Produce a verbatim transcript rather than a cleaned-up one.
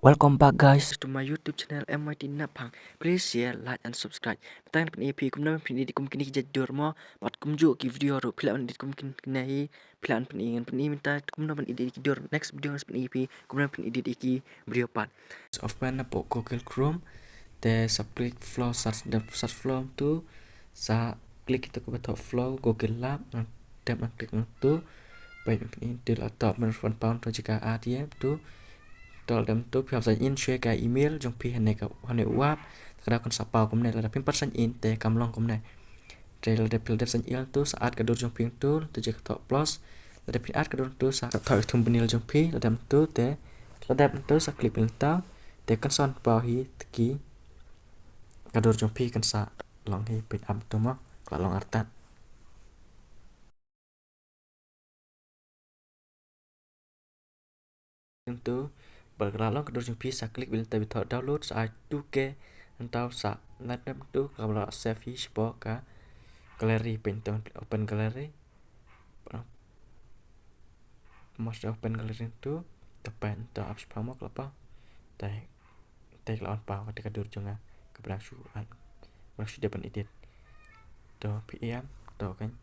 Welcome back, guys, to my YouTube channel M Y T Naphang. Please share, like and subscribe. Tang pyn-i phi kumno pyn-edit kum kine ki jait dur mo, bad kumjuh ki video ruh phi lah edit kum kine hi, phi lah pyn-i ngan pyn-i mynta kumno pyn-edit ki dur. Next video ngan pyn-i phi kumno pyn-edit ki video part. Open na pok Google Chrome. Te sa click flow search, dep search flow tu. Sa click ito ka ba thoh flow Google Lab. Dep na click na tu. Bai pyn-i tu la top men phone pound to jika a dia tu. Tol dem tu phi hap sign in share ka email jong phi hane ka hane wap. Kada kan sa pau kumne lada phim pat sign in te kam long kumne. Te lada phi la dep sign in tu sa add ka dur jong phi tu, tu je ka thoh plus. Lada phi add ka dur tu sa ka thoh thumbnail jong phi, lada tu te lada tu sa click pyn tau. Te kan sa pau hi tiki ka dur jong phi kan sa long hi pyn am tu mo ka long artat. Tentu, ba ka la long ka dur jong phi sa click bynta ba thoh download sa ai tu ke ntaw sa nat nap tu ka ba la save hi shapoh ka gallery pyn tong open gallery. Mas da open gallery tu, tepen tong ap shapoh mo ka la pa. Tai tai ka la on pa ka te ka dur jong nga ka ba dang shu an. Ba dang shu dep ban edit. To phi em to kan.